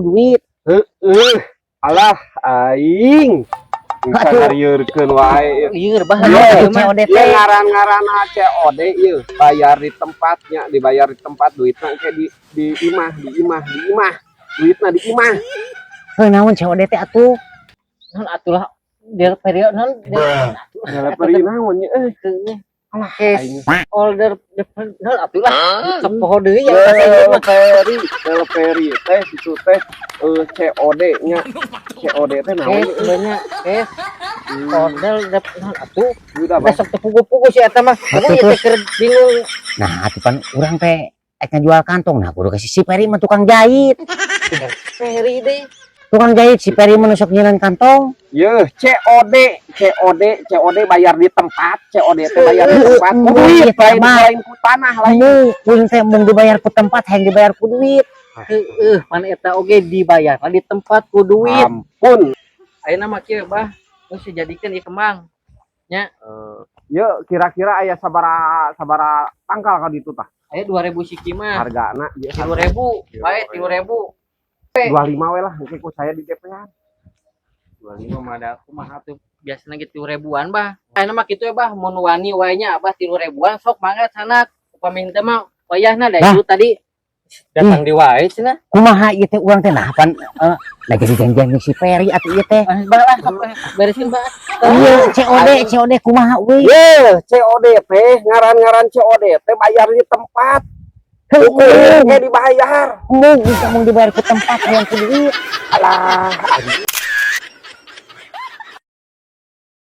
Duit. Heeh. Alah, aing. Bisa Atuh. Ngarieurkeun wae. Ieu bah. Iya, Ieu mah. COD Ieu teh. Ngaran-ngaranna COD ieu, bayar di tempatnya, dibayar di tempat, duitna engke di imah, di imah, di imah. Duitna di imah. Heuh, naon COD teh atuh? Non atulah del period non. Delivery naon nya euy? Alah, cash Aing. Order non atulah. Sok poho deui ya bahasa ieu mah. Delivery, delivery teh itu teh COD nya. COD teh naon? Cash banyak cash order non atuh. Udah, Bang. Besok teu pugu-pugu si eta mah. Kamu Atuh, ieu teh keur bingung. Nah, atuh pan urang teh ek ngajual kantong. Nah, kudu kasih si Peri mah tukang jahit. Peri deh. Tukang jahit si Peri mah nu sok nyilan kantong. Yeuh, COD, COD, COD bayar di tempat, COD teh bayar di tempat. Ku duit, lain lain ku tanah lain. Mung kuring teh mung dibayar ku tempat, hayang dibayar ku duit. Heeh, pan eta oge dibayar di tempat ku duit. Ampun. Ayeuna mah kieu, Bah. Geus dijadikeun ieu kembang. Yeuh, kira-kira aya sabara sabara tangkal ka ditu tah? Aya 2000 siki mah. Hargana ieu? 3000, bae 3000. 25 we lah, engke ku saya di DP-an. 25 mah ada kumaha tuh, biasanya gitu ribuan, Bah. Ayeuna mah kitu ya, Bah, mun wani wae nya Abah 3 ribuan sok mangga sanak. Upami henteu mah wayahna da Bah. Itu tadi datang di wae cenah. Kumaha ieu teh urang teh? Nah, pan lagi dijanjian jeung si Peri atuh ieu teh. Ah, Bah lah, sok beresin, Bah. Iya, COD, COD kumaha euy? Yeuh, COD teh ngaran-ngaran COD teh bayar di tempat. Heueuh, Engke dibayar. mung bisa mung dibayar ku tempat, hayang ku duit. Alah, anjing.